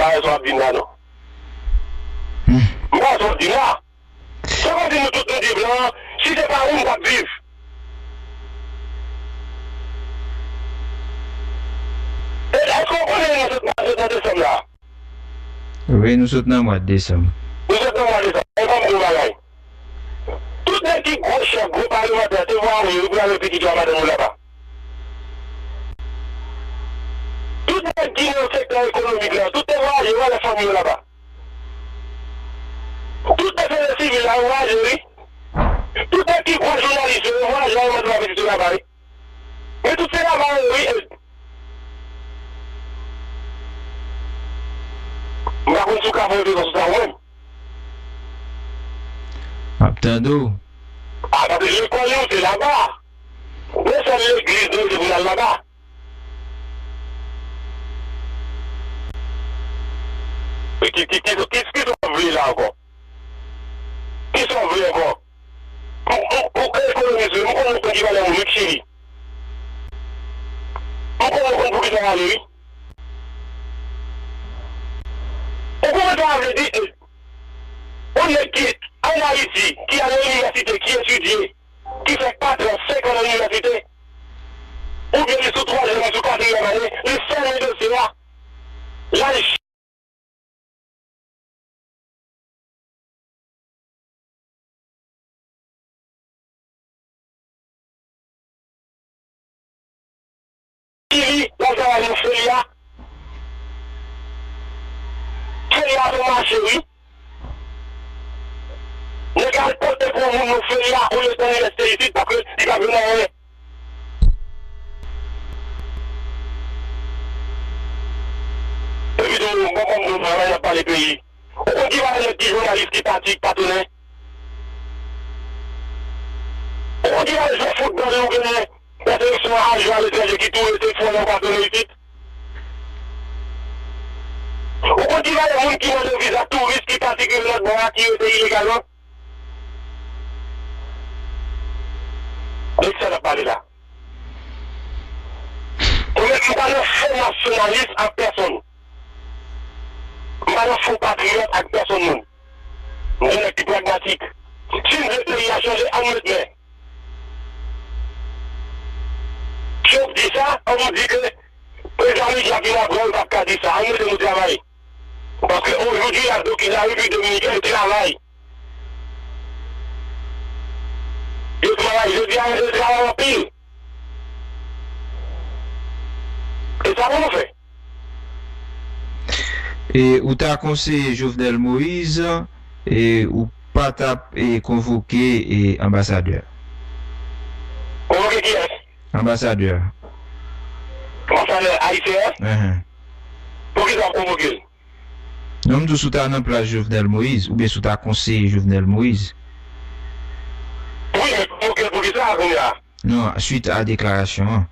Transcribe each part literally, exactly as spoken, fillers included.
bagay sa w ap di m la non. M pa wè sa w ap di m la. Se kòmsi nou tout nou di blan an, si se pa ou m t ap viv. E èske w konnen nou sot nan, sot nan desanm la? Wi, nou sot nan mwa desanm. Nou sot nan mwa desanm. E ban m di w yon bagay. Tout nèg ki gwo chèf, gwo palemantè, te vwaye yo pou y al wè pitit yo a madanm yo laba. Tout nèg ki nan sektè ekonomik la, tout te vwaye yo, yo al wè fanmi yo laba. Tout nèg sivil la, yo vwaye, wi. Tout nèg ki gwo jounalis yo, yo vwaye, yo al wè pitit yo laba, wi. Men tout se laba yo, wi. M pa konn si w ka fè yon deba sou sa ou menm. M ap tande w. A, paske lekòl yo, se laba. Gen sèl legliz nou, se pou n al laba. Ki, ki, ki, ki, ki sa w vle la ankò? Ki sa w vle ankò? Ou, ou, ou ekonomis, wi, m konn yon ekivalè moun, wi, k Chili. M konn, m konn poukisa w ale, wi. Ou konprann sa vle di? Yon nèg ki ann Ayiti, ki al nan inivèsite, ki etidye, ki fè kat an, senk an nan inivèsite, oubyen li sou twazyèm, li sou katriyèm ane, li fèmen dosye a, l al Chili, l al travay nan Felia. Felia se yon mache, wi. Nèg al pote pou yon moun nan Felia, olye l t ann rete isit, paske li p ap jwenn anyen. Epi tou, bon, bon, bon, travay, n ap pale peyi. Ou konn ki valè nèg ki jounalis, ki pati, ki pa tounen? Ou konn ki valè jwè foutbòl ou genyen? Lè seleksyon a jwe aletranje ki tou rete fò lè ou pa tounen isit? Ou konn ki valè moun ki mande viza touris, ki pati, ki rive lòt bò a, ki rete ilegalman? De kisa n ap pale la? Ou mèt m pa nan fo nasyonalis ak pèsonn. M pa nan fo patriyòt ak pèsonn moun. M se nèg ki pragmatik. Si n vle peyi a chanje, ann met men. Si w di sa, ann di ke prezidan Miguel Abinader pa t ka di sa. Ann mete nou travay. Paske aujourd'hui, la, la République Dominicaine travay. Yo travay, jodi a, yo travay anpil. E sa pou nou fè. E ou ta konseye Jovenel Moïse, e ou pa t ap, e, konvoke, e, anbasadè a? Konvoke kiyès? Anbasadè a. Anbasadè ayisyen an? Enhen. Poukisa w ap konvoke l? Non, m di w, si w ta nan plas Jovenel Moïse, oubyen si w ta konseye Jovenel Moïse. Wi, men konvoke l poukisa kounye a? Non, suite à déclaration an.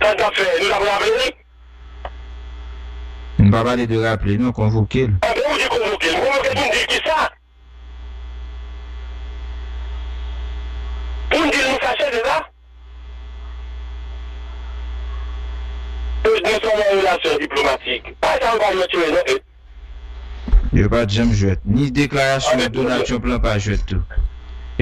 Sa n t ap fè, nou t ap raple li? M pa pale de raple, non, konvoke l. Enben, ou di konvoke l. Konvoke l pou n di l kisa? Pou n di l nou fache, se sa? Ed, nou se yon relasyon diplomatik. Pa sa yo pa jwèt yo, non, Ed. Yo pa t janm jwèt. Ni deklarasyon Donald Trump lan pa jwèt tou.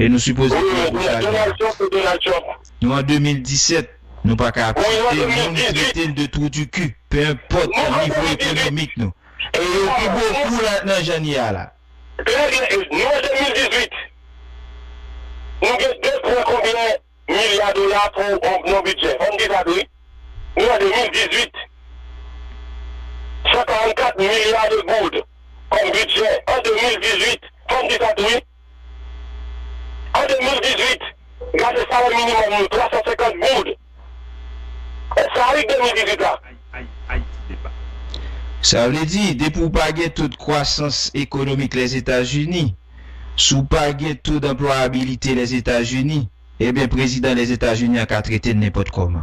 E nou sipoze Wi, pran pou sa Donald Trump, se Donald Trump. Nou an de mil disèt, nou pa ka aksepte moun trete n de trou du cul, peu importe nivo ekonomik nou. E yo pi gwo kou la nan jan n ye a la. Trè byen, e nou an de mil dizuit, nou gen de pwen konbyen milya dola pou yon, yon bidjè. Fò n di sa tou, wi. Nou an de mil dizuit, san karannkat milya de goud kòm bidjè an de mil dizuit. Fò n di sa tou, wi. An de mil dizuit, gade salè minimòm nou, twa san senkant goud. E sa, wi, de mil dizuit la. Sa vle di, depi w pa gen to de kwasans ekonomik Lèzetazini, si w pa gen to danplwayabilite Lèzetazini, ebyen, prezidan Lèzetazini an ka trete n nenpòt kòman.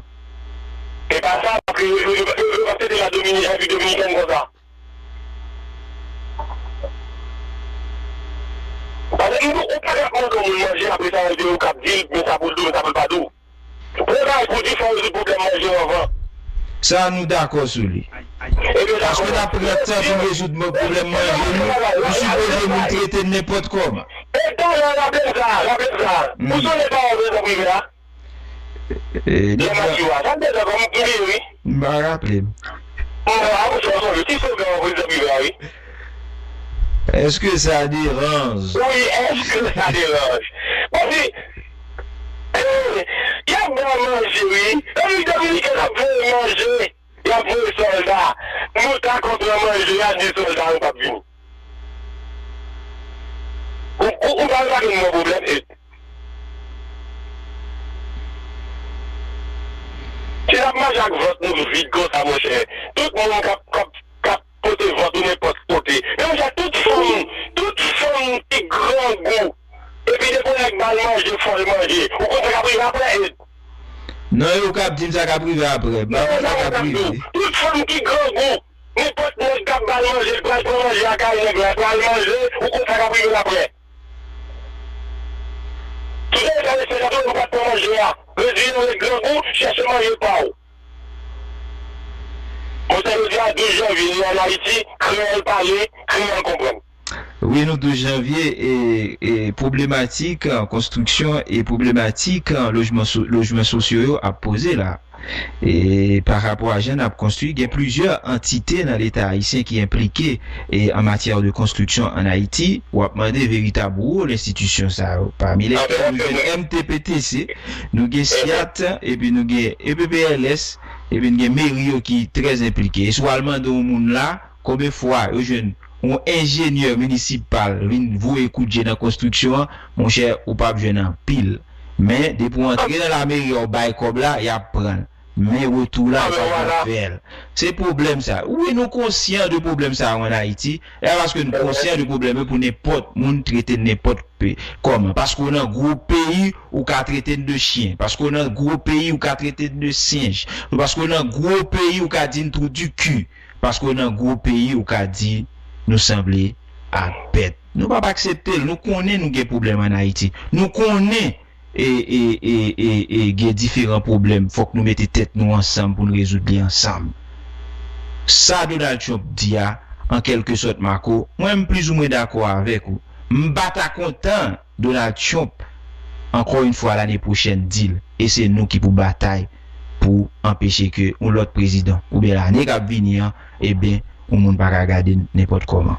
E pa sa, paske yo, yo, yo, yo, yo pa trete la Domini-, Repiblik Dominikèn konsa. Paske nou, ou pa ka mande yon moun manje, apre sa, ou di ou k ap di l, men sa pou l di w, men sa pou l pa di w. Prepare pou di fò w rezoud pwoblèm manje w anvan. Sa, nou dakò sou li. E Ebyen, dakò. Paske n ap pran tan pou n rezoud mo-, pwoblèm manje nou, nou sipoze moun trete n nenpòt kòman. E talè, raple m sa, raple m sa. Ou sonnen pawòl prezidan prive a? E, lè m ap di w a, sa m te fè kòm prive, wi. M pa raple m. M pa raple m, se yon ti slogan prezidan prive a, wi. Èske sa deranj? Wi, èske sa deranj? Paske, e, y ap ba manje, wi. Repiblik Dominiken ap voye manje. Y ap voye sòlda. Nou ta konn pran manje a, di sòlda yo p ap vini. Ou, ou, ou pa remake nou nan pwoblèm, Ed? Si n ap mache ak vant nou vid konsa, monchè, tout moun k ap, k ap, k ap pote vant ou nenpòt kote. Men monchè, tout fanm, tout fanm ki grangou, epi depi yon nèg ba l manje, fò l manje. Ou konn sa k ap rive apre, Ed? Non, yo k ap di m sa k ap rive apre. M pa konn sa k ap rive. Tout fanm ki grangou, nenpòt nèg k ap ba l manje, l pral pran manje a kay nèg la, l pral manje, ou konn sa k ap rive l apre. Tout sa yo t al fè, nou pa t pran manje a. Redi yon nèg grangou, chèche manje pa w. Monchè, jodi a douz janvye, nou ann Ayiti, kreyòl pale, kreyòl konprann. Wi, nou douz janvye, e, e pwoblematik, e, konstriksyon e pwoblematik, e, lojman so-, lojman sosyo yo ap poze la. E pa rapò a jan n ap konstwi, gen plizyè antite nan Leta ayisyen ki enplike, e, an matyè de konstriksyon ann Ayiti. W ap mande veritab wòl enstitisyon sa yo. Pami lekel nou jwenn M T P T C, nou gen syat, epi nou gen E P P L S, epi nou gen meri yo ki trè enplike. E si w al mande yon moun la, konbyen fwa yo jwenn yon enjenyè minisipal vin voye kout je nan konstriksyon an, monchè, ou p ap jwenn anpil. Men, depi w antre nan lameri a, w bay kòb la, y ap pran l. Men retou la, yo pa janm fè l. Se pwoblèm sa. Wi, nou konsyan de pwoblèm sa yo ann Ayiti. E pa paske nou konsyan de pwoblèm yo pou nenpòt moun trete n nenpòt pe-, kòman. Paske w nan gwo peyi, ou ka trete n de chyen. Paske w nan gwo peyi, ou ka trete n de senj. Paske w nan gwo peyi, ou ka di n trou di ki. Paske w nan gwo peyi, ou ka di nou sanble ak bèt. Nou p ap aksepte l. Nou konnen nou gen pwoblèm ann Ayiti. Nou konnen e, e, e, e, e gen diferan pwoblèm. Fòk nou mete tèt nou ansanm pou n rezoud li ansanm. Sa Donald Trump di a, an kèlke sòt, Marco, mwen m plizoumwen dakò avèk ou. M pa ta kontan Donald Trump, ankò yon fwa, lane pwochèn, di l, e se nou ki pou batay pou anpeche ke yon lòt prezidan, oubyen lane k ap vini an, ebyen, yon moun pa ka gade n nenpòt kòman.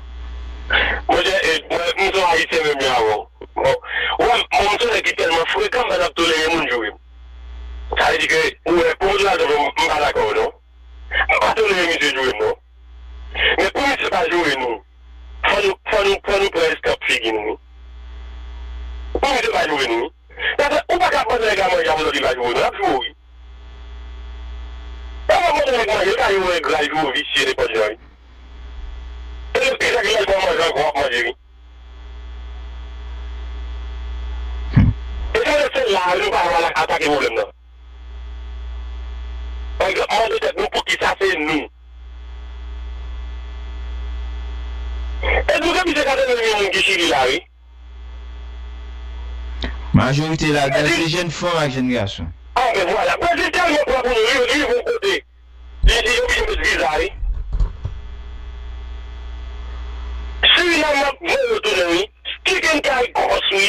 Monchè, e, mwen, m se yon Ayisyen menm jan avè w. Bon, ou wè, mwen, m se yon nèg ki tèlman frekan, m pa t ap tolere moun joure m. Sa vle di ke, ou wè, pou moun la, m, m pa dakò, non. M pa tolere misye joure m, non. Men pou misye pa joure nou, fò nou, fò nou, fò nou pran eskanp figi nou, wi. Pou misye pa joure nou, wi. Paske ou pa ka mande nèg la manje a pou lòt li pa joure w, l ap joure w, wi. Ou pa ka mande nèg manje, l ka joure w engra, l joure w visye, nenpòt jan, wi. E depi sa ki lè l ba w manje ankò, w ap manje, wi. E se, se la nou pa al atake pwoblèm nan. Mande tèt nou poukisa se nou. E nou gen misye ka tande yon moun ki Chili la, wi. Majorite ladan se jèn fanm ak jèn gason. A, men vwala. Brezil tèlman pran pou nou, li rive yon kote. Li di yo oblije met viza, wi. Surinam ap voye yo tounen, wi. Chicken Caicos, wi.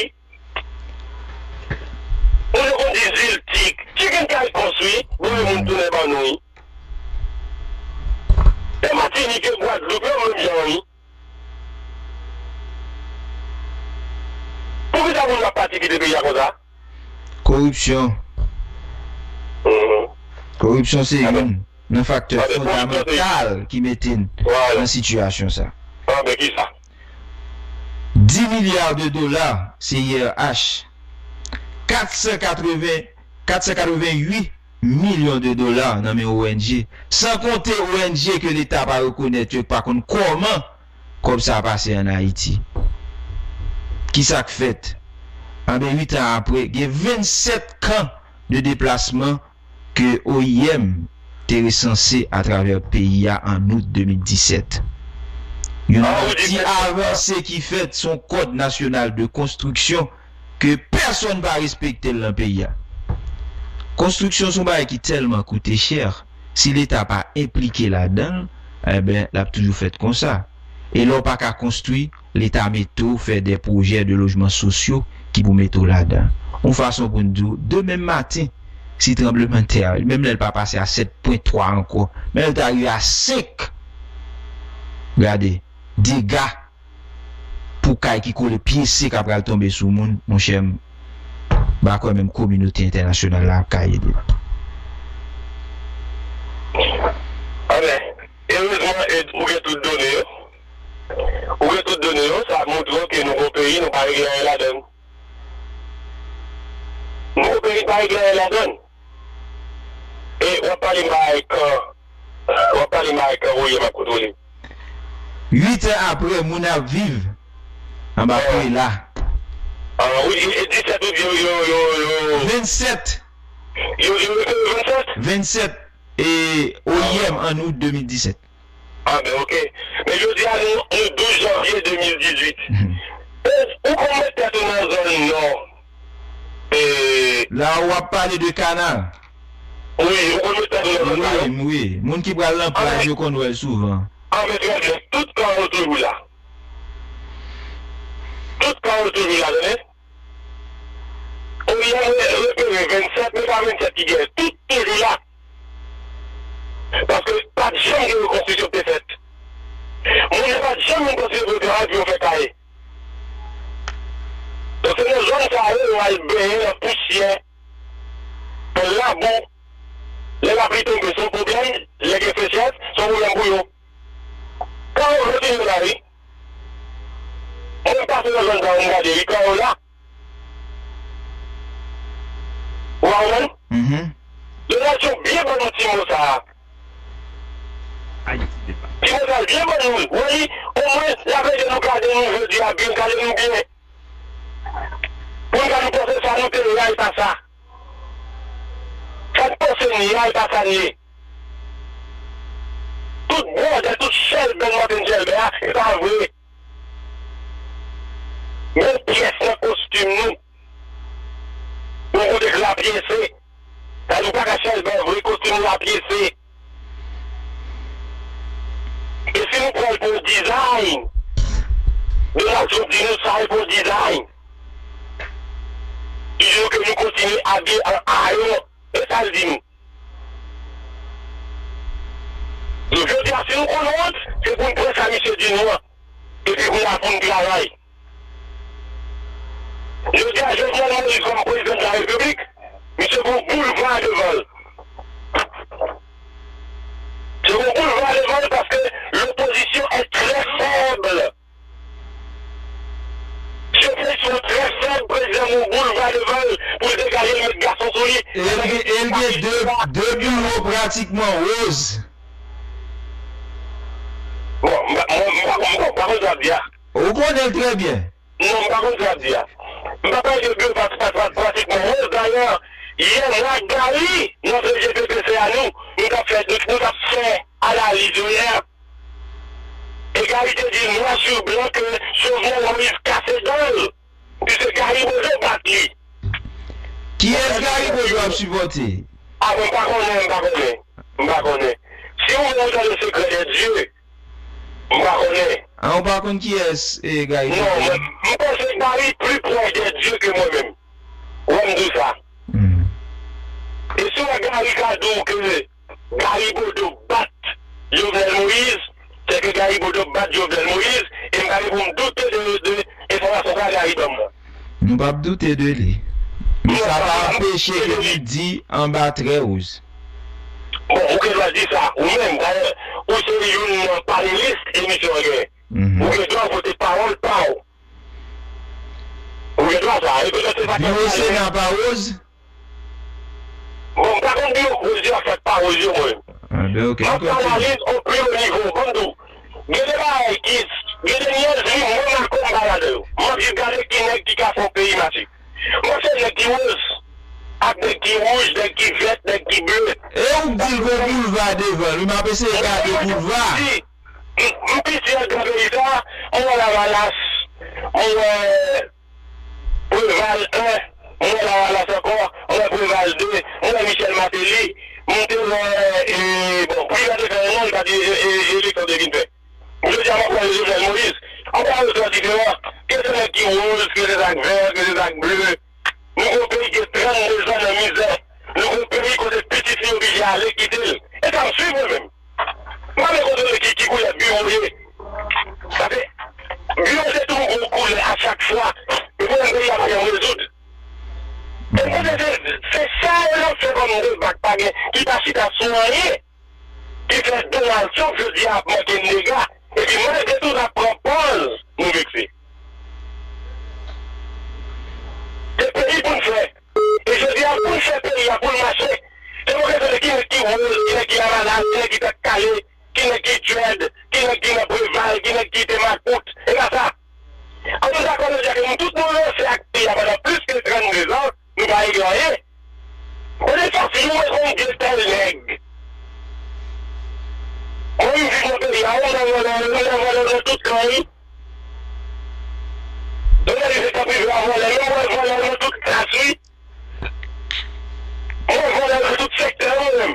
Moun yo konn di Ziltik. Chicken Caicos, wi. Voye moun tounen ban nou, wi. E Matinik e Gwadloup, yo menm jan, wi. Poukisa moun yo ap pati kite peyi a konsa? Koripsyon. Mhm. Koripsyon se youn nan faktè fondamantal ki mete n nan sitiyasyon sa. Anben, kisa? Dis milya de dola, C I R H. Kat san katreven, kat san katreven uit milyon de dola nan men O N G. San konte O N G ke Leta pa rekonèt yo, pa konn kòman kòb sa a pase ann Ayiti. Kisa k fèt? Anben, uit an apre, gen vennsèt kan de deplasman ke O I M te resanse atravè peyi a an out de mil disèt. Youn nan ti avanse ki fèt, se yon kòd nasyonal de konstriksyon ke pèsonn pa respekte l nan peyi a. Konstriksyon se yon bagay ki tèlman koute chè, si Leta pa enplike ladan l, Enben, l ap toujou fèt konsa. E lè w pa ka konstwi, Leta mete w fè de pwojè de lojman sosyo ki pou mete w ladan. Yon fason pou n di w, demen maten, si tranblemanntè a, menm lè l pa pase a sèt pwen twa ankò, menm lè l ta rive a senk, gade, dega pou kay ki kole pyese k ap pral tonbe sou moun, monchè m, m pa kwè menm kominote entènasyonal la ap ka ede l. Amèn. Erezman, e, ou gen tout done yo. Ou gen tout done yo, sa ap montre w ke nou gon peyi, nou pa regle anyen ladan l. Nou gon peyi, pa regle anyen ladan l. E w ap pale m bagay kan, w ap pale m bagay kan Royè m ap kontwole. Uit è apre, moun ap viv anba pre la. Ah, wi, e, e disèt ou di yo, yo, yo, yo. Vennsèt. Yo, yo, yo, vennsèt? Vennsèt, e, O I M, an out de mil disèt. Ah, ben, ok. Men jodi a, nou, nou douz janvye de mil dizuit. Mhm. E, ou konn met tèt ou nan zòn nò. E, la, w ap pale de kanal. Wi, ou konn met tèt ou nan zòn sa yo? Wi, wi. Moun ki pral nan plaj, yo konn wè l souvan. Ah, men trè byen. Tout kan yo toujou la. Tout kan yo toujou la, tande? Olye re-, repere vennsèt, men pa vennsèt ki genyen. Tout toujou la. Paske pa t janm gen rekonstriksyon ki te fèt. Moun yo pa t janm vin konsidere pou yo travay, pou yo fè kay. Donk, se nan zòn sa yo, yo al benyen nan pousyè, nan labou. Lè lapli tonbe, se yon pwoblèm. Lè gen sechrès, se yon pwoblèm pou yo. Kan yo retire la, wi. Mwen pase nan zòn sa, mwen gade, wi, kan yo la. Ou konprann? Mhm. Donald Trump byen ban nou ti mo sa a. Ti mo sa a byen ban nou. Wi, omwen, l ap ede nou gade nou jodi a byen, gade nou byen. Pou n ka nou panse sa nou te ye a, e pa sa. Sa n panse n ye a, e pa sa n ye. Tout bwòdè, tout chèlbè n monte n chèlbè a, e pa vre. Men pyès nan kostim nou. Yon kote k lapyese. Sa nou pa ka chèlbè vre, kostim lapyese. E si nou pran l pou yon dizayn, Donald Trump di nou sa e pou yon dizayn. Li di nou ke nou kontinye abiye an ayon. E sa l di nou. Donk, jodi a, si nou konn wont, se pou n pran sa misye di nou an. Epi pou n al pou n travay. Jodi a, Jovenel Moïse kòm prezidan de la Repiblik, misye gon boulva devan l. Se gon boulva devan l paske lopozisyon est très faible. Jovenel Moïse trè fèb, prezidan gon boulva devan l pou l degaje l met gason sou li. E l gen, e l gen de, de biwo pratikman woz. Bon, m pa, mwen, m pa, m pa, m pa konn sa w ap di a. Ou konnen l trè byen. Non, m pa konn sa w ap di a. M pa pale de biwo pra-, pra-, pra-, pratikman woz. Dayè, yè, mwen ak Gary, nan G P P C a nou, nou t ap fè, nou, nou t ap fè analiz yo yè. E Gary te di nwa sou blan ke Jovenel Moïse kase dan l. Piske Gary Bodeau bat li. Kiyès Gary Bodeau ap sipòte? A, mwen pa konnen, m pa konnen. M pa konnen. Si ou menm ou tande Secret des Dieux, m pa konnen. A, ou pa konn kiyès, e, Gary Bodeau? Non, mwen, m panse Gary pli pwòch de Dye ke mwen menm. Wè m di w sa. Hmm. E si w wè Gary ka di w ke Gary Bodeau bat Jovenel Moïse, se ke Gary Bodeau bat Jovenel Moïse, e m pa gen pou m doute de, de enfòmasyon sa Gary ban m nan. Nou p ap doute de li. Men sa pa anpeche ke li di anba trè woz. Bon, ou gen dwa di sa, ou menm, dayè, ou se youn nan panelis emisyon an genyen. Mhm. Ou gen dwa pote pawòl pa w. Ou gen dwa sa, e petèt se pa... Biwo Sena pa woz? Bon, m pa konn biwo gwo zye ak sa k pa woz yo, mwen. Ah, ben, ok. M ap fè analiz o pli wo nivo, ban m di w. Gen de bagay ki, gen de nyèzri, mwen Macron m pa ladan yo. M ap jis gade ki nèg ki ka fè yon peyi mache. Mwen se nèg ki woz, ak nèg ki wouj, nèg ki vèt, nèg ki ble. E ou k di l gon boulva devan l, wi, m ap eseye gade boulva. M, m piti an gran peyi sa, mwen wè Lavalas, mwen wè Preval en, mwen wè Lavalas ankò, mwen wè Preval de, mwen wè Michel Martelly, M te wè, e, bon, Privè te fè yon non, li pa di e, e, e, eleksyon te vin fè. Jodi a, m ap pale de Jovenel Moïse. Anba yo twa diferan. Ke se nèg ki woz, ke se sa k vè, ke se sa k ble. Nou gen yon peyi ki gen trannde zan nan mizè. Nou gen yon peyi kote pitit li oblije ale kite l. E sa m swiv mwen menm. M pa vle kontwole ki, ki koulè biwo ye. Paske biwo se toujou gon koulè a chak fwa. E pwoblèm peyi a pa janm rezoud. E m panse se, se sa yo nan fè kòm debak pa gen, ki pa chita sou anyen. Ki fè Donald Trump jodi a ap manke n dega. Epi malgre tou n ap pran pòz nou vekse. Se peyi pou n fè. E jodi a pou n fè peyi a pou l mache. Se pou kesyon de ki nèg ki woz, ki nèg ki lavalas, ki nèg ki tèt kale, ki nèg ki dread, ki nèg ki nan Preval, ki nèg ki te makout. E pa sa. An nou dakò nou di ke nou tout nou ranse ak peyi a pandan plis ke trannde zan, nou pa regle anyen. Kote fasil ou wè konn gen tèl nèg. Mwen m viv nan peyi a, ou nan vòlè, ou nan vòlè nan tout kan wi. Ou nan viv nan prive a vòlè, men mwen vòlè nan tout klas wi. Mwen vòlè nan tout sektè mwen menm.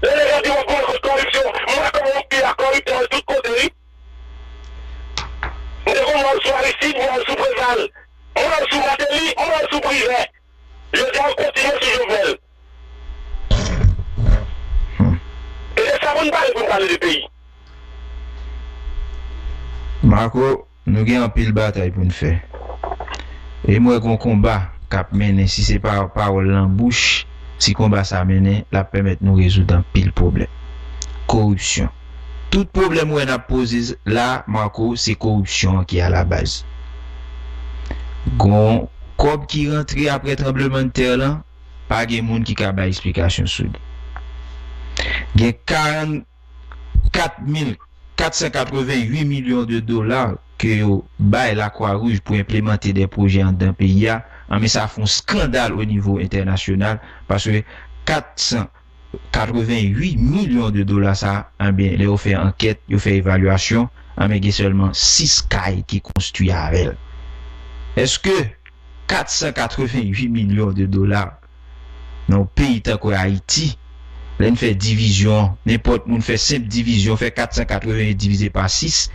Lè nèg la di w ap goumen kont koripsyon, mwen kòm yon pi a koriptè tout kote wi. M te konn wè l sou Aristide, m wè l sou Preval, m wè l sou Martelly, m wè l sou Privè. Jodi a, m kontinye sou Jovenel. E de sa pou n pale, pou n pale de peyi. Marco, nou gen anpil batay pou n fè. E m wè gon konba k ap mennen, si se pa pawòl nan bouch, si konba sa mennen, l ap pèmèt nou rezoud anpil pwoblèm. Koripsyon. Tout pwoblèm ou wè n ap poze la, Marco, se koripsyon an ki alabaz. Gon kòb ki rantre apre tranblemanntè lan, pa gen moun ki ka bay eksplikasyon sou li. Gen karannkat mil kat san katrevenn uit milyon de dola ke yo bay Lakwa Wouj pou enplimante de pwojè anndan peyi a, anben sa fè yon eskandal o nivo entènasyonal, paske kat san katrevenn uit milyon de dola sa, anben, lè yo fè ankèt, yo fè evalyasyon, anben, gen sèlman sis kay ki konstwi avè l. Èske kat san katrevenn uit milyon de dola nan yon peyi tankou Ayiti, lè n fè divizyon, nenpòt moun fè senp divizyon, fè kat san katrevenn uit divize pa sis,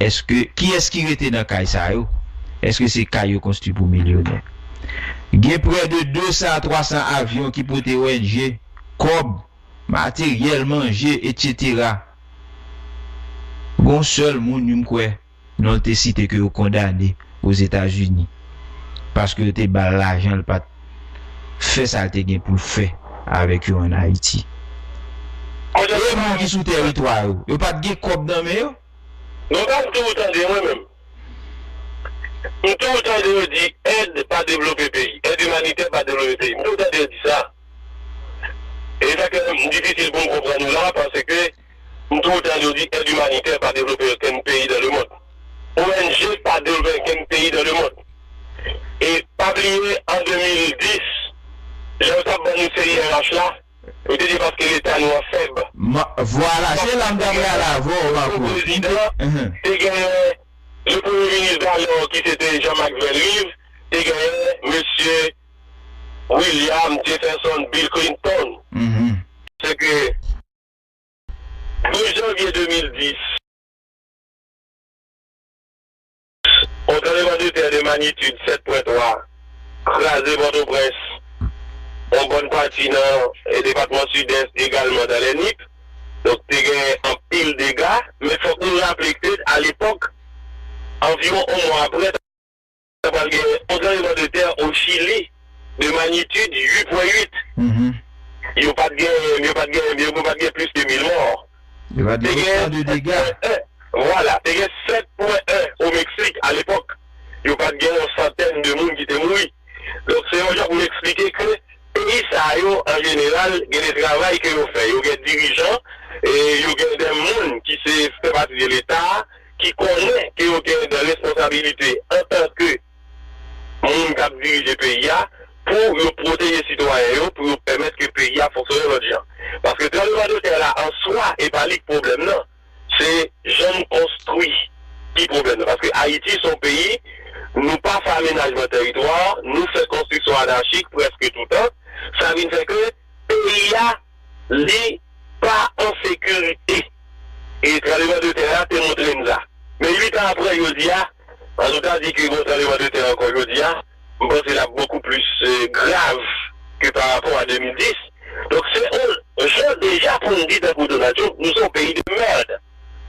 èske, kiyès ki rete nan kay sa yo? Èske se kay yo konstwi pou milyonè? Gen prè de de san a twa san avyon ki pote O N G, kòb, materyèl, manje, etsetera. Gon sèl moun, wi, m kwè, non l te site ke yo kondane Ozetazini. Paske yo te ba l lajan, l pa t fè sa l te gen pou l fè avèk yo ann Ayiti. E moun ki sou tèritwa yo, yo pa t gen kòb nan men yo? Non, pa m toujou tande, mwen menm. M toujou tande yo di èd pa devlope peyi, èd imanitè pa devlope peyi. M toujou tande yo di sa. E sa ke m difisil pou m konprann yo la, paske m toujou tande yo di èd imanitè pa devlope okenn peyi dans le monde. O N G pa devlope okenn peyi dans le monde. E pa bliye, an de mil dis, lè yo t ap ban nou C I R H la, yo te di paske Leta nou an fèb. Vwala, se la m ta pral avè w, Marco. Prezidan te genyen le premye minis dalò ki se te Jean Maxwell Rives, te genyen mesye William Jefferson Bill Clinton. Se ke douz janvye de mil dis, yon tranblemanntè de manyitid sèt pwen twa kraze Pòtoprens, yon bòn pati nan depatman Sidès, egalman dans les Nippes. Donk, te gen anpil dega, men fòk nou raple ke alepòk, anviwon yon mwa apre, ta pral gen yon tranblemanntè o Chili de manyitid uit pwen uit. Yo pa t gen, yo pa t gen, yo pa t gen plis ke mil mò. Yo pa t gen otan de dega. Vwala, te gen sèt pwen en o Meksik alepòk. Yo pa t gen yon santèn de moun ki te mouri. Donk, se yon jan pou m eksplike ke peyi sa yo, an jeneral, gen de travay ke yo fè. Yo gen dirijan, e yo gen de moun ki se, fè pati de Leta, ki konnen ke yo gen de responsabilite antanke moun k ap dirije peyi a, pou yo pwoteje sitwayen yo, pou yo pèmèt ke peyi a fonksyone lòt jan. Paske tranblemanntè la an swa, e pa li k pwoblèm nan. Se jan n konstwi ki pwoblèm nan. Paske Ayiti se yon peyi, nou pa fè amenajman tèritwa, nou fè konstriksyon anachik prèske toutan. Sa vin fè ke peyi a, li pa an sekirite. E tranblemanntè a te montre n sa. Men uit an apre, jodi a, an nou ta di ke gen yon tranblemanntè ankò jodi a, m panse l ap bokou plis, eh, grav ke pa rapò a de mil dis. Donk, se yon jan deja pou n di tankou Donald Trump, nou se yon peyi de mèd.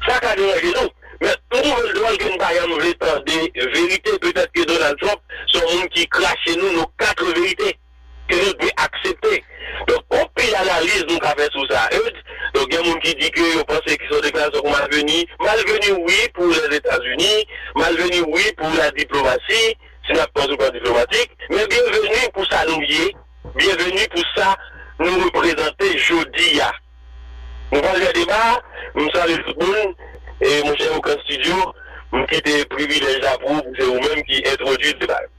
Sa ka deranje nou. Men, m twouve l dwòl ke n pa janm vle tande verite. Petèt ke Donald Trump se yon moun ki krache nou, nou kat verite ke nou dwe aksepte. Donk, gon pil analiz nou ka fè sou sa, Eudes. Donk, gen moun ki di ke yo panse ke se yon deklarasyon pou malveni. Malveni, wi, pou Lèzetazini. Malveni, wi, pou la diplomasi, si n ap pran sou plan diplomatik. Men byenveni pou sa nou ye. Byenveni pou sa nou reprezante jodi a. Nou pral fè deba, m salye tout moun, e monchè Okan Studio, m kite privilèj la pou ou, pou se ou menm ki entwodui deba yo.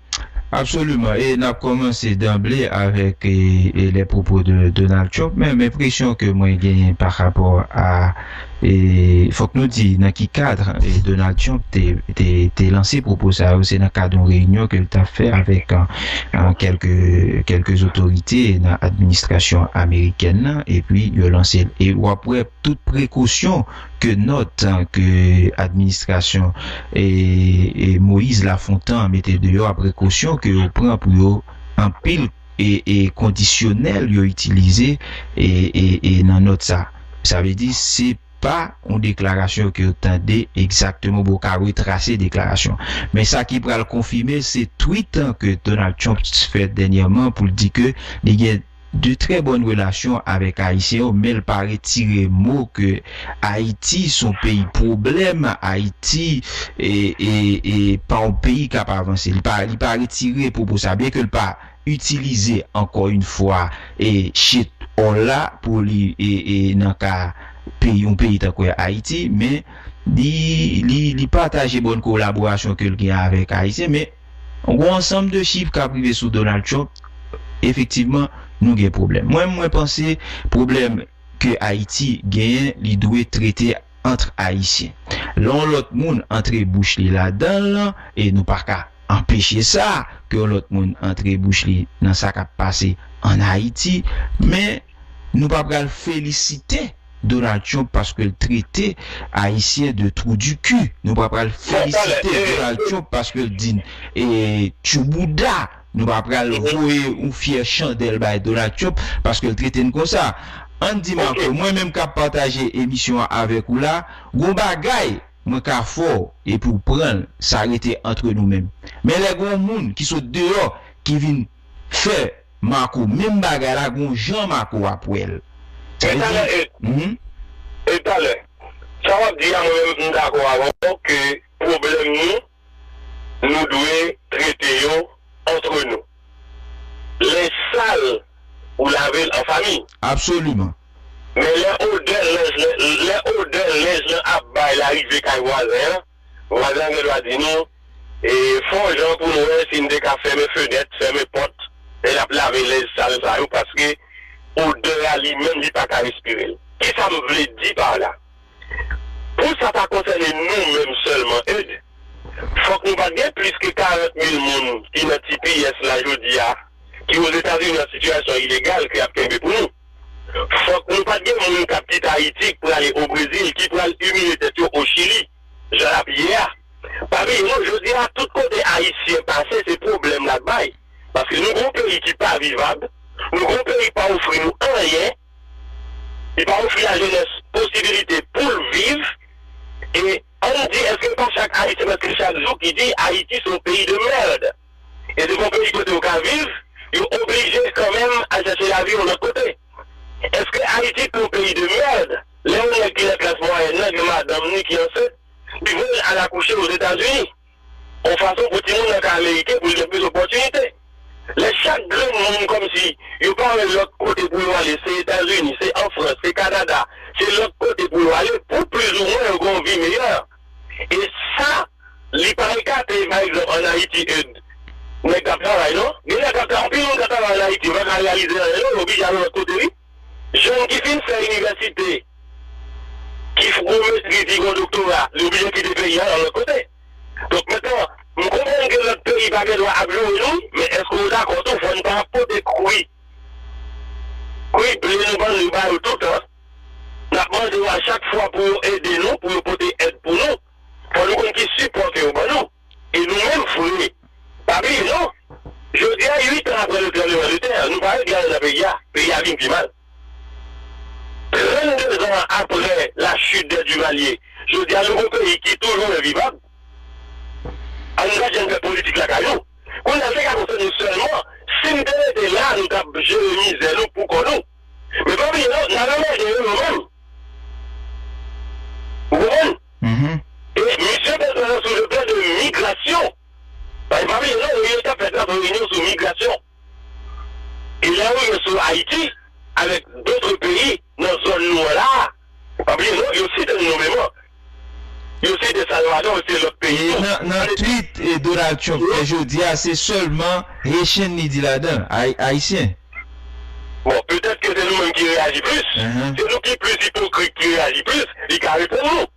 Absoliman. E n ap kòmanse danble avèk e, e les propos de Donald Trump, men, men enpresyon ke mwen genyen pa rapò a, e fòk nou di nan ki kad e Donald Trump te, te, te lanse pwopo sa yo, se nan kad yon reyinyon ke l t ap fè avèk an, an kèlke, kèlke otorite nan administrasyon amerikèn nan, epi yo lanse l. E w ap wè tout prekosyon ke nòt, an, ke administrasyon e, e Moyiz Lafontan mete deyò, a prekosyon ke yo pran pou yo anpil e, e kondisyonèl yo itilize e, e, e nan nòt sa. Sa vle di, se pa yon deklarasyon ke yo tande egzakteman, bon, ka retrase deklarasyon. Men sa ki pral konfime, se tweet, an, ke Donald Trump fè dènyèman pou l di ke li gen de trè bòn relasyon avèk Ayisyen yo, men l pa retire mo ke Ayiti se yon peyi pwoblèm, Ayiti e, e, e pa yon peyi k ap avanse. Li pa, li pa retire pwopo sa, byen ke l pa itilize, ankò yon fwa, e shit all la pou li, e, e nan ka peyi, yon peyi tankou Ayiti, men li, li, li pataje bòn kolaborasyon ke l gen avèk Ayisyen, men gon ansanm de chif k ap rive sou Donald Trump, efektivman, nou gen pwoblèm. Mwen, mwen panse pwoblèm ke Ayiti genyen, li dwe trete ant Ayisyen. Lè yon lòt moun antre bouch li ladan l, e nou pa ka anpeche sa, ke yon lòt moun antre bouch li nan sa k ap pase ann Ayiti, men nou pa pral felisite Donald Trump paske l trete Ayisyen de trou du cul. Nou pa pral felisite Donald Trump paske l di n, e, tchoubouda. Nou pa pral voye yon fyè chandèl bay Donald Trump paske l trete n konsa. Ann di, Marco, mwen menm k ap pataje emisyon an avèk ou la, gon bagay mwen ka fè w epi w pran l, sa rete antre nou menm. Men lè gon moun ki sot deyò ki vin fè Marco menm bagay la, gon jan Marco ap wè l. Sa vle di, e talè, sa w ap di a, mwen menm, m dakò avè w ke pwoblèm nou, nou dwe trete yo antre nou. Lenj sal, ou lave l an fanmi. Absoliman. Men lè odè lenj lan, lè odè lenj lan ap bay la rive kay vwazen an, vwazen an gen dwa di nou, e, fè yon jan pou n wè si n te ka fèmen fenèt, fèmen pòt, lè l ap lave lenj sal sa yo, paske odè a li menm, li pa ka respire l. Kisa m vle di pa la? Pou sa ta konsène nou menm sèlman, Eudes, fòk nou pa t gen plis ke karant mil moun ki nan T P S la jodi a, ki Ozetazini an sitiyasyon ilegal, ke y ap kenbe pou nou. Fòk nou pa t gen moun k ap kite Ayiti, k prale o Brezil, ki pral imilye tèt yo o Chili, jan l ap ye a. Pa bliye non, jodi a, tout kote Ayisyen pase, se pwoblèm l ap bay. Paske nou gon peyi ki pa vivab, nou gon peyi k pa ofri nou anyen, li pa ofri lajenès posibilite pou l viv, e ann di, èske pa chak Ayisyen, prèske chak jou, ki di Ayiti se yon peyi de mèd? E se pa yon peyi kote yo ka viv, yo oblije kanmenm al chèche lavi yon lòt kote. Èske Ayiti se yon peyi de mèd? Lè yon nèg ki nan klas mwayèn nan gen madanm ni ki ansent, li voye l al akouche Ozetazini. Yon fason pou timoun nan ka ameriken, pou l gen plis opòtinite. Lè chak grenn moun kòmsi yo pa wè lòt kote pou yo ale, se Etazini, se an Frans, se Kanada, se lòt kote pou yo ale, pou plizoumwen yo gen yon vi meyè. E sa, li pa ekate, pa egzanp, ann Ayiti, e nèg k ap travay, non? Gen nèg k ap travay, anpil moun k ap travay ann Ayiti, yo pa ka reyalize anyen, non, yo oblije ale lòt kote, wi. Jèn ki fin fè inivèsite, ki f-, gon metriz, ki gon doktora, li oblije kite peyi a, al lòt kote. Donk, mentnan, m konprann ke lòt peyi pa gen dwa ap joure nou, men èske w dakò tou, fò n ta pote kwi, pri ble nou vann li ba yo toutan. N ap mande yo a chak fwa pou yo ede nou, pou yo pote èd pou nou. Fò nou konn ki sipò ke yo ban nou. E nou menm, vre, pa bliye non, jodi a, uit an apre le tranblemanntè, nou pa ret gade nan peyi a, peyi a vin pi mal. Trannde zan apre la chute des Duvalier, jodi a, nou gon peyi ki toujou envivab. Ann gad jan n fè politik lakay nou. Kounye a, l te ka konsène nou sèlman. Si n te rete la, nou t ap jere mizè nou pou kò nou. Men pa bliye non, n a ranmase yo, yo menm. Ou konprann? Mhm. E misye bezwen nan sou le plan de migrasyon. Paske pa bliye non, reyinyon k ap fèt la, se yon reyinyon sou migrasyon. E lè yo rive sou Ayiti, avèk dòt peyi nan zòn nou an la, pa bliye non, yo site n nonmenman. Yo site Salvador, yo site lòt peyi tou. E nan, nan tweet e Donald Trump fè jodi a, se sèlman Haitian li di ladan, Ay-, Ayisyen. Bon, petèt ke se nou menm ki reyaji plis. Mhm. Se nou ki plis ipokrit ki reyaji plis, li ka reponn nou.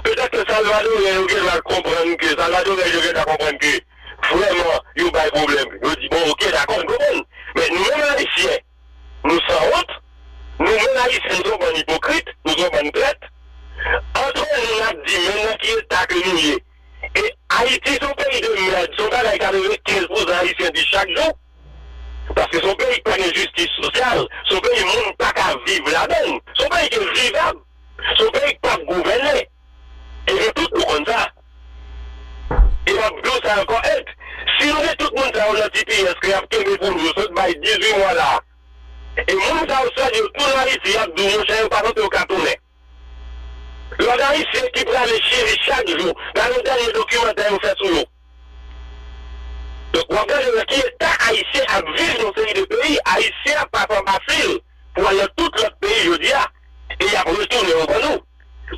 Petèt ke Salvadoryen yo gen dwa konprann ke, Salvadoryen yo gen dwa konprann ke vrèman yo bay pwoblèm. Yo di, bon, oke, dakò, n konprann. Men nou menm Ayisyen, nou sanwont, nou menm Ayisyen, nou se yon bann ipokrit, nou se yon bann trèt. Antre nou, n ap di, men nan ki eta ke nou ye. E Ayiti se yon peyi de mèd, se yon bagay katrevenkenz pousan Ayisyen di chak jou. Paske se yon peyi ki pa gen jistis sosyal, se yon peyi moun pa ka viv ladan l, se yon peyi ki envivab, se yon peyi ki p ap gouvène. E nou tout nou konn sa. E m ap di w sa ankò, Ed, si nou gen tout moun sa yo nan T P S ke y ap kenbe pou nou, yo sot bay dizuit mwa la, e moun sa yo sòti, yo tounen Ayiti, y ap di w, monchè, yo pa santi yo ka tounen. Lòt Ayisyen ki prale Chili chak jou, gade yon dènye dokimantè yo fè sou yo. Donk, w ap gade nan ki eta Ayisyen ap viv nan yon seri de peyi. Ayisyen ap pase anba fil pou al nan tout lòt peyi jodi a. E y ap retounen ankò nou.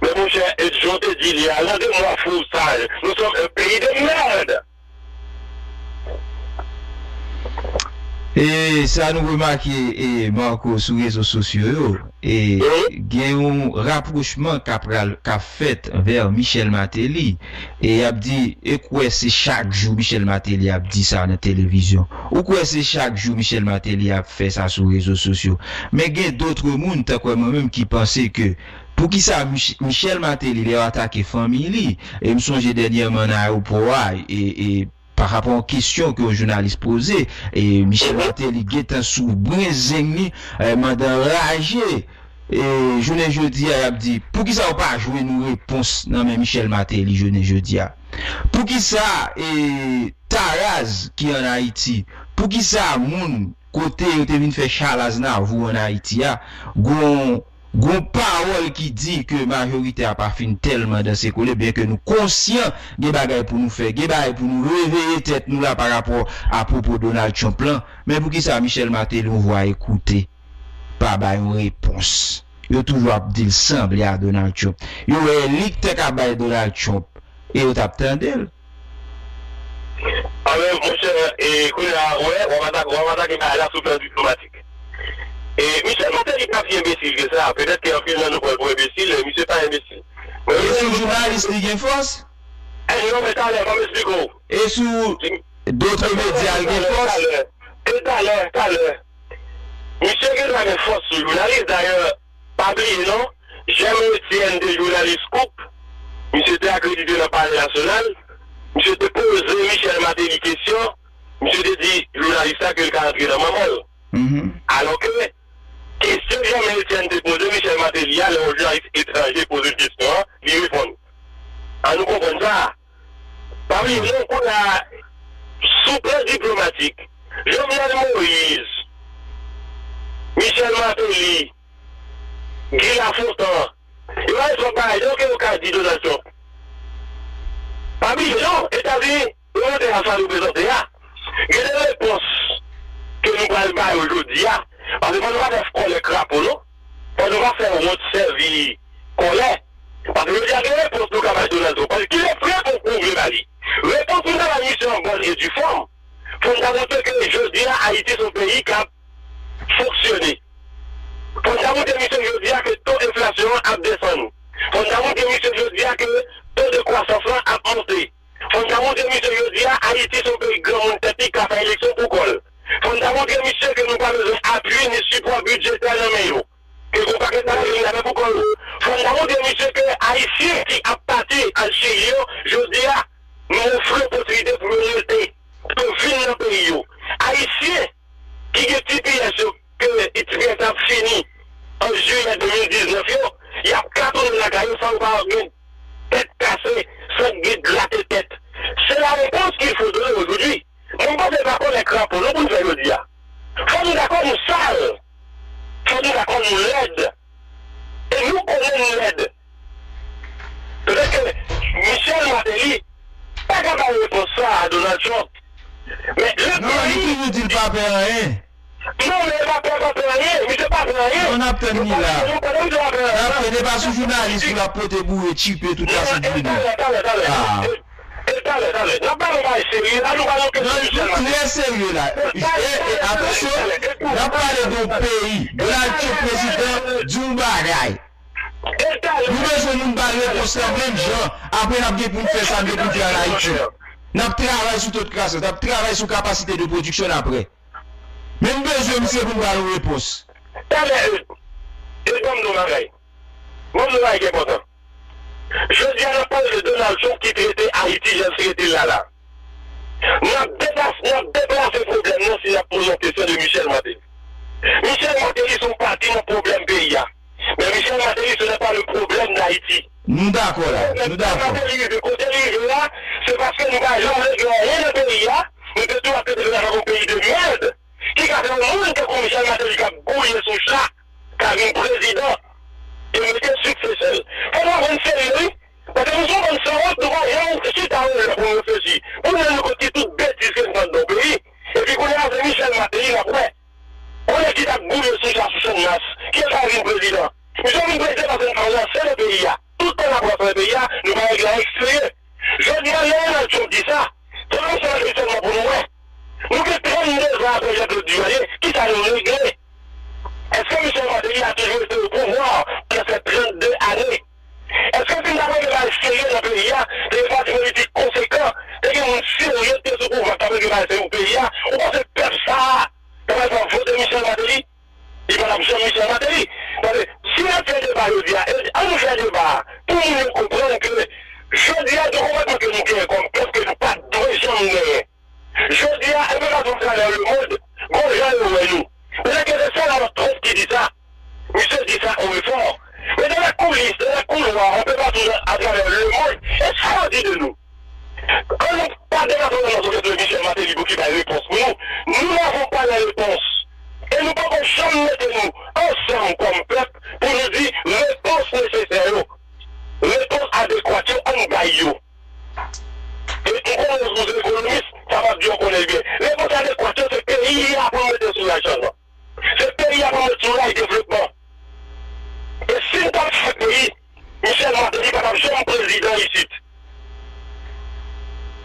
Men monchè, e jan w te di li a, nan de mwa fou saj, nous sommes un pays de merde. E sa nou remake, e, Marco, sou rezo sosyo yo, e, gen yon rapwochman k ap pral, k ap fèt vè Michel Martelly. E y ap di, e kwè se chak jou Michel Martelly ap di sa nan televizyon. Ou kwè se chak jou Michel Martelly ap fè sa sou rezo sosyo. Men gen dòt moun, tankou mwen menm, ki panse ke poukisa Mich-, Michel Martelly, lè yo atake fanmi li, e m sonje dènyèman nan ayewopò a, e, e pa rapò a yon kesyon ke yon jounalis poze, e Michel Martelly gentan sou brenzenn li, e, mandan raje. E jounen jodi a, y ap di, poukisa yo pa jwenn yon repons nan men Michel Martelly jounen jodi a? Poukisa, e, Taraz ki ann Ayiti, poukisa moun kote yo te vin fè Charles Aznavour ann Ayiti a, gon, gon pawòl ki di ke majorite a pa fin tèlman danse kole, byen ke nou konsyan gen bagay pou nou fè, gen bagay pou nou reveye tèt nou la pa rapò a pwopo Donald Trump lan, men poukisa Michel Martelly yon vwa ekoute pa bay yon repons? Yo toujou ap di l sanble a Donald Trump. Yo wè li k te ka bay Donald Trump e yo t ap tande l. Anben, monchè, e, kounye a, wè, w ap atake, w ap atake bagay la sou plan diplomatik. E Michel Martelly pa pi enbesil ke sa. Petèt ke anpil nan nou pran l pou enbesil, men misye pa enbesil. Men e sou jounalis li gen fòs? E non, men talè, ban m esplike w. E sou dòt medya l gen fòs? Talè, talè, talè. Misye gen dwa gen fòs sou jounalis. Dayè, pa bliye non, Germain Etienne te jounalis Scoop, misye te akredite nan Palè Nasyonal, misye te poze Michel Martelly kesyon, misye te di jounalis la ke l ka antre nan manman l. Mhm. Alò ke, kesyon Germain Etienne te poze Michel Martelly a, lè yon jounalis etranje poze l kesyon an, li reponn. An nou konprann sa. Pa bliye non, kounye a, sou plan diplomatik, Jovenel Moïse, Michel Martelly, Guy Lafontant, yo pa gen twòp bagay non ke yo ka di Donald Trump. Pa bliye non, Etazini, yo montre a sa yo prezante a. Gen de repons ke nou pral ba yo jodi a. Paske fò nou pa fè kòlè krapo non. Fò nou pa fè wont sèvi kòlè. Paske jodi a gen repons nou ka bay Donald Trump. Paske ki repons ou vle ba li? Repons nou ta bay misye an bòn e di fòm. Fò n ta montre ke jodi a Ayiti se yon peyi k ap fonksyone. Fò n ta montre misye jodi a ke to enflasyon an ap desann. Fò n ta montre misye jodi a ke to de kwasans lan ap monte. Fò n ta montre misye jodi a Ayiti se yon peyi granmoun tèt li ka fè eleksyon pou kò l. Fò n ta montre misye ke nou pa bezwen apui ni sipò bidjetè nan men yo. Ke gon pakèt bagay yo vin avè pou kò yo. Fò n ta montre misye ke Ayisyen ki ap pati al Chili yo, jodi a, nou ofri yo posiblite pou yo rete, pou yo vin nan peyi yo. Ayisyen ki gen T P S yo, ke T P S ap fini an jiyè de mil diznèf yo, y ap ka tounen lakay yo san yo pa gen tèt kase, san gen grate tèt. C'est la réponse qu'il faut donner aujourd'hui. Mwen panse pa kòlè krapo non pou n fè jodi a. Fò nou dakò nou sal. Fò nou dakò nou lèd. E nou konnen nou lèd. Petèt ke Michel Martelly pa ka bay repons sa a Donald Trump. Men le peyi. Non, li toujou di l pa pè anyen. Non, men li pa pè, pa pè anyen. Misye pa pè anyen. Non, n ap tann li la. Pandan misye pa pè anyen. N ap tann, e pa sou jounalis pou l ap pote boure, tchipe tout la sou Bruno. Talè, talè, talè. E talè, talè. N ap pale yon bagay serye la, nou pale yon kesyon Michel Martelly. Non, nou trè serye la. E, e, atansyon, n ap pale de yon peyi. Donald Trump prezidan, di yon bagay. Nou bezwen moun ba l repons lan menm jan. Apre n ap gen pou n fè sa n gen pou n fè an Ayiti. N ap travay sou to de kwasans, n ap travay sou kapasite de pwodiksyon n apre. Men m bezwen misye pou m ba l yon repons. Talè, e, e ban m di w yon bagay. Ban m di w yon bagay ki enpòtan. Jodi a, n ap pale de Donald Trump ki trete Ayiti jan l trete l la la. N ap deplase, n ap deplase pwoblèm nan si n ap poze yon kesyon de Michel Martelly. Michel Martelly se yon pati nan pwoblèm peyi a. Men Michel Martelly, ce n'est pas le problème d'Haïti. Nou dakò la, nou dakò. Michel Martelly rive kote li rive la, se paske nou pa janm regle anyen nan peyi a, nou te tou ap trete l avèk yon peyi de mèd, ki ka fè yon moun tankou Michel Martelly k ap gouye sou cha, ka vin prezidan e mete sik sou sèl. Fò nou aprann serye, wi. Paske nou se yon bann sanwont, nou pa janm chita yon lè pou nou reflechi, pou nou rann nou kont ki tout betiz ke nou fè anndan yon peyi. Epi kounye a, se Michel Martelly n ap wè. Yon nèg ki t ap gouye sou cha sou Channmas, ki el pa vin prezidan. Misye vin prezidan paske n pa ranse nan peyi a. Tout tan n ap ranse nan peyi a, nou pa regle anyen ki serye. Jodi a, lè Donald Trump di sa, se pa Michel Martelly sèlman pou nou wè. Nou gen trannde zan apre Jean-Claude Duvalier, kisa nou regle? Èske Michel Martelly a toujou rete o pouvwa pandan trannde ane? Èske si n t ap regle bagay serye nan peyi a, te gen pati politik konsekan, te gen moun serye ki te sou pouvwa k t ap regle bagay serye pou peyi a, ou panse pèp sa a ta pral pran vote Michel Martelly? Li pa t ap janm Michel Martelly. Paske si n ap fè deba jodi a, e, an nou fè deba a pou moun yo konprann ke jodi a, gen konpòtman ke nou genyen kòm pèp ke nou pa t dwe janm genyen. Jodi a, enplikasyon sa nan lemonn, gon jan yo wè nou. Petèt ke se sèlman Trump ki di sa. Misye di sa o e fò. Men dans la coulisse, dans la couloir, un peu partout à travers le monde, e sa yo di de nou? An nou pa degaje nan sou kesyon Michel Martelly pou ki bay repons pou nou. Nous n'avons pas la réponse. E nou poko janm mete nou ansanm kòm pèp pou nou di repons nesesè yo, repons adekwat yo, ann bay yo. E m konnen ou se ekonomis, sa m ap di w konnen l byen. Repons adekwat yo, se peyi a pou n mete sou ray chanjman. Se peyi a pou n mete sou ray devlopman. E si n t ap fè peyi, Michel Martelly pa t ap janm prezidan isit.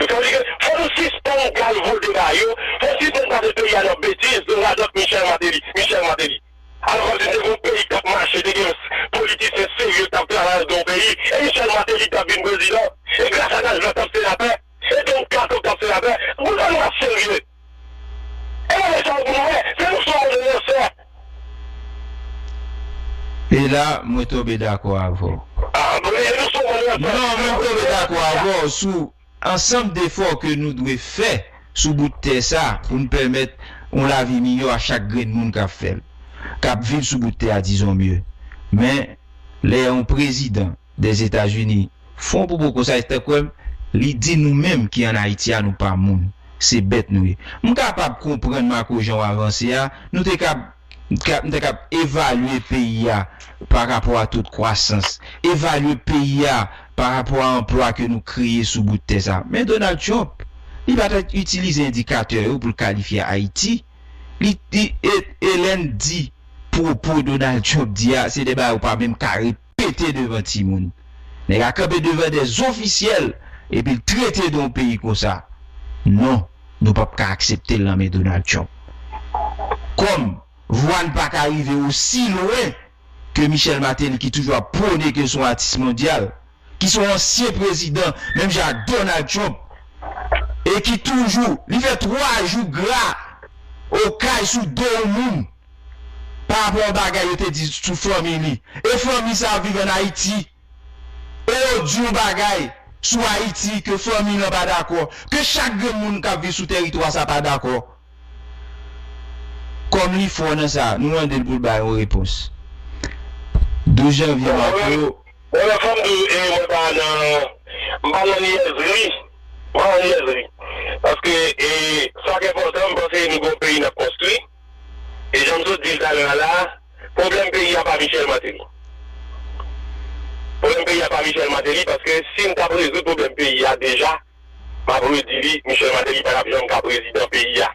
Sa vle di ke fò nou sispann galvode ba yo, fò n sispann pase peyi a nan betiz, nan radòt Michel Martelly, Michel Martelly. Alò, kòmsi te gen yon peyi k t ap mache, te gen politisyen serye k t ap travay anndan yon peyi, e Michel Martelly t ap vin prezidan, e gras a Daj Blan t ap senatè, e Don Kato t ap senatè, poukisa nou pa serye? E bagay sa yo pou nou wè, se nou sou move lansè. E la, mwen tonbe dakò avè w. Ah, bon, e nou sou move lansè. Non, mwen tonbe dakò avè w sou ansanm defò ke nou dwe fè sou bout tè sa pou n pèmèt yon lavi miyò a chak grenn moun k ap fè l, k ap viv sou bout tè a, dizon mye. Men, lè yon prezidan Dèzetazini fè yon pwopo konsa, e tankou li di nou menm ki ann Ayiti a, nou pa moun. Se bèt nou ye. M kapab konprann Marco jan w avanse a, nou te kab, kab, nou te kab evalye peyi a pa rapò a to de kwasans, evalye peyi a pa rapò a anplwa ke nou kreye sou bout tè sa. Men Donald Trump, li pa t itilize endikatè yo pou l kalifye Ayiti. Li, li, e, e lè n di pwopo Donald Trump di a, se de bagay ou pa menm ka repete devan timoun. Nèg la kanpe devan de ofisyèl, epi l trete de yon peyi konsa. Non, nou p ap ka aksepte l nan men Donald Trump. Kòm vwa n pa ka rive osi lwen ke Michel Martelly ki toujou ap pwone ke l se yon atis mondyal, ki se yon ansyen prezidan, menm jan ak Donald Trump, e ki toujou, li fè twa jou gra Okay sou do yon moun pa rapò a yon bagay yo te di sou fanmi li. E fanmi sa ap viv ann Ayiti. E yo di yon bagay sou Ayiti ke fanmi l lan pa dakò, ke chak grenn moun k ap viv sou tèritwa sa pa dakò. Kòm li fò nan sa, nou mande l pou l bay yon repons. Douz janvye, Marco. Bon, men fò m di w, e, mwen pa nan, m pa nan nyèzri. M pa nan nyèzri. Paske, e, sa k enpòtan, m panse nou gen yon peyi n ap konstwi. E jan m sot di l talè a la, pwoblèm peyi a pa Michel Martelly. Pwoblèm peyi a pa Michel Martelly, paske si m t ap rezoud pwoblèm peyi a deja, m ap redi li, Michel Martelly pa t ap janm ka prezidan peyi a.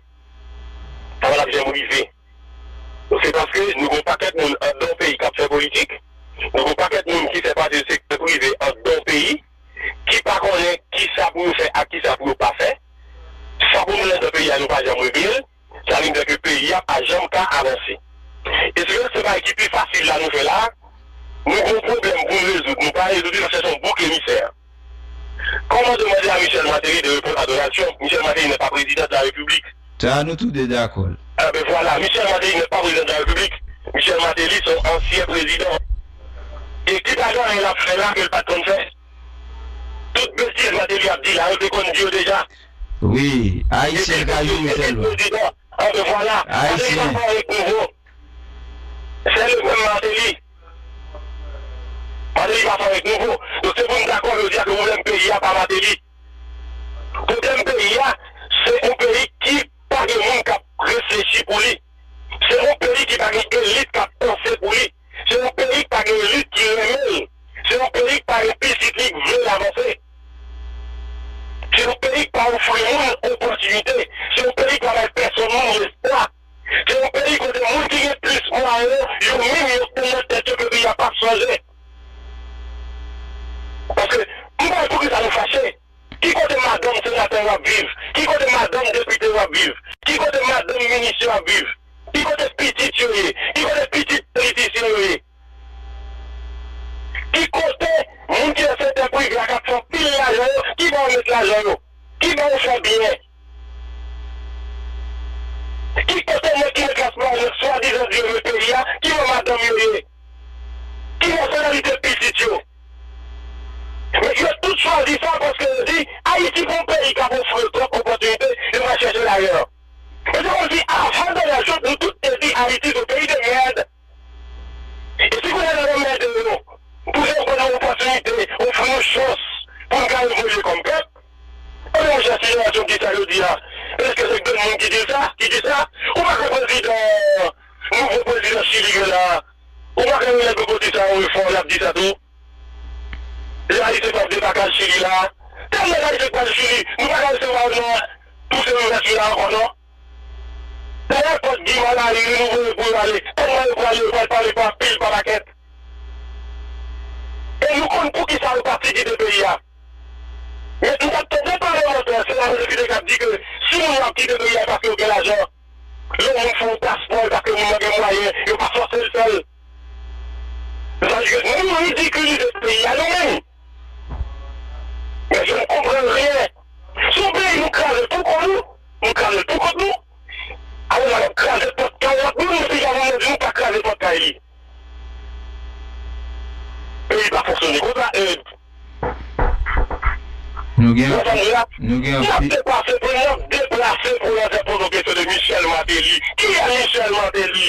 Sa pa t ap janm rive. Se paske nou gen yon pakèt moun anndan yon peyi k ap fè politik, nou gen yon pakèt moun ki fè pati de sektè prive anndan yon peyi, ki pa konnen kisa pou yo fè ak kisa pou yo pa fè. Sa pou nou anndan peyi a, nou pa janm regle l. Sa vin fè ke peyi a pa janm ka avanse. E se yon sèl bagay ki pi fasil la nou fè la, nou gen yon pwoblèm pou n rezoud, nou pa rezoud li, n ap chèche yon bouk emisè. Comment demander à Michel Martelly de répondre à Donald Trump? Michel Martelly n'est pas président de la République. Sa a nou tou de dakò. Ah ben voilà, Michel Martelly n'est pas président de la République. Michel Martelly se yon ansyen prezidan. E ki bagay l ap fè la ke l pa t konn fè? Tout betiz Martelly ap di la, yo te konn di yo deja. Wi, Ayisyen ka jere sèlman. Ah ben voilà. Ayisyen. Martelly pa fò avèk nouvo. Se le menm Martelly. Martelly pa fò avèk nouvo. Donk se pou n dakò jodi a ke pwoblèm peyi a pa Martelly. Pwoblèm peyi a, se yon peyi ki pa gen moun k ap reflechi pou li. Se yon peyi ki pa gen elit k ap panse pou li. Se yon peyi ki pa gen elit ki renmen l. Se yon peyi ki pa gen pitit li k vle l avanse. Se yon peyi ki pa ofri moun opòtinite. Se yon peyi ki pa bay pèsonn moun lespwa. Se yon peyi kote moun ki gen plis mwayen yo, yo menm yo te nan tèt yo ke peyi a p ap chanje. Paske, m pa wè poukisa nou fache. Ki kote madanm senatè yo ap viv? Ki kote madanm depite yo ap viv? Ki kote madanm minis yo ap viv? Ki kote pitit yo ye? Ki kote pitit politisyen yo ye? Ki kote moun ki nan sektè prive a k ap fè anpil lajan yo, ki bò yo met lajan yo? Ki bò yo fè byen? Ki kote nèg ki nan klas mwayèn yo swadizan dirije peyi a, ki bò madanm yo ye? Ki nasyonalite pitit yo? Men yo tout chwazi sa paske yo di Ayiti pa yon peyi k ap ofri yo twòp opòtinite, yo pral chèche l ayè. E se kòmsi avan Donald Trump, nou tout te di Ayiti se yon peyi de mèd. E si kounye a nou remède yo, pou yo ban nou opòtinite, ofri nou chans pou n ka evolye kòm pèp, ebyen monchè, si jenerasyon ki di sa jodi a, èske se granmoun ki di sa, ki di sa? Ou pa kwè prezidan, nouvo prezidan Chili gen la, ou pa kwè yon nèg oko di sa, yon refò, l ap di sa tou? Lè Ayisyen t ap debake al Chili la, tèl nèg Ayisyen k pral Chili, nou pa ka resevwa yo nan, pou se revès yo la ankò non. Dayè, kòt Guy Malary, nou voye pou yo ale. Tèlman yo prale, yo pral pale pa pil, pa pakèt. E nou konn poukisa yo pati kite peyi a. Men m t ap tande palmantè, senatè depite k ap di ke si moun yo ap kite peyi a, e paske yo gen lajan. Lè yon moun fè yon paspò, e paske moun nan gen mwayen, yo pa fòse l fè l. Sa vle di ke nou ridikilize peyi a nou menm. Mais je ne comprends rien. Se yon peyi nou kraze pou kò nou, nou kraze pou kont nou. Alò n ap kraze pòt kay lòt moun, epi y a moun nan di nou pa kraze pòt kay li. Peyi pa fonksyone konsa, e. Nou gen, nou gen, n ap deplase pou, n ap deplase pou n ap poze kesyon de Michel Martelly. Kiyès Michel Martelly?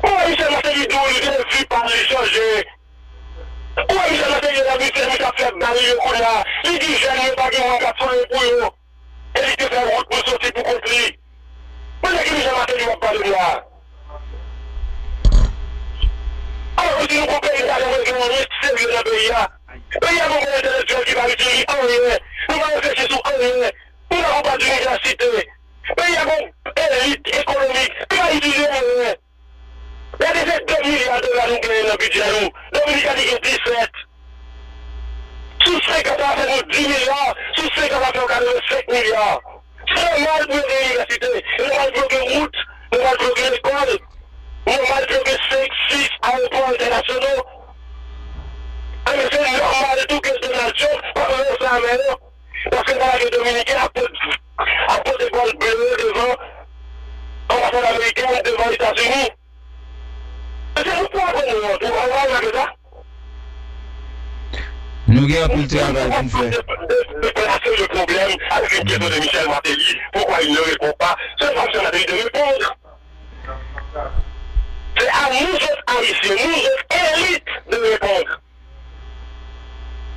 Ou wè Michel Martelly di w li gen vi pa l, li chanje. Ou wè Michel Martelly nan misye, misye ap fè bal yo kounye a. Li di jèn yo pa gen moun k ap sonnen pou yo. E li te fè wout pou l soti pou kont li. Men de ki Michel Martelly w ap pale m la? Alò, pou di nou gon peyi ta dwe gen yon nèg serye nan peyi a. Peyi a gon bon entèlektyèl ki pa itil li anyen. Nou pa reflechi sou anyen. Nou pa gon pa inivèsite. Peyi a gon elit ekonomik ki pa itilize anyen. Gade se de milya dola nou genyen nan bidjè nou. Dominikani gen disèt. Sou senkant sa fè nou dis milya. Sou senkant sa fè nou katrevensenk milya. Se nòmal pou yo gen inivèsite. Se nòmal pou yo gen wout. Nòmal pou yo gen lekòl. Nòmal pou yo gen senk, sis ayewopò entènasyonal. Ebyen se nòmal tou ke Donald Trump pa pran sa a men yo. Paske sa va gen Dominiken ap pot ap pote bòl ble yo devan anbasad amerikèn, devan Etazini. Se nou pou aprann nou an tou, an pa regle sa. Nou gen anpil travay pou n fè. De, de, de placer le problème avec une question de Michel Martelly, pourquoi il ne répond pas? C'est pas Michel Martelly de répondre. C'est à nous autres Haïtiens, nous autres élites de répondre.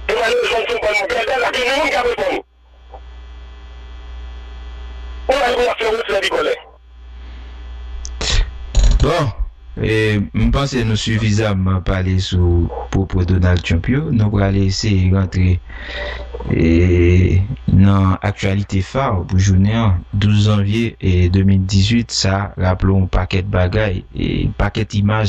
E malerezman, nou se yon bann bèbè, la gen moun k ap reponn. Ou wè, ou ap fè wont frè Nicolas. Bon, e, m panse nou sifizamman pale sou pwopo Donald Trump yo. Nou prale eseye rantre, e, nan aktyalite fa pou jounen an, douz janvye, e, de mil dizuit, sa raple yon pakèt bagay, e, pakèt imaj.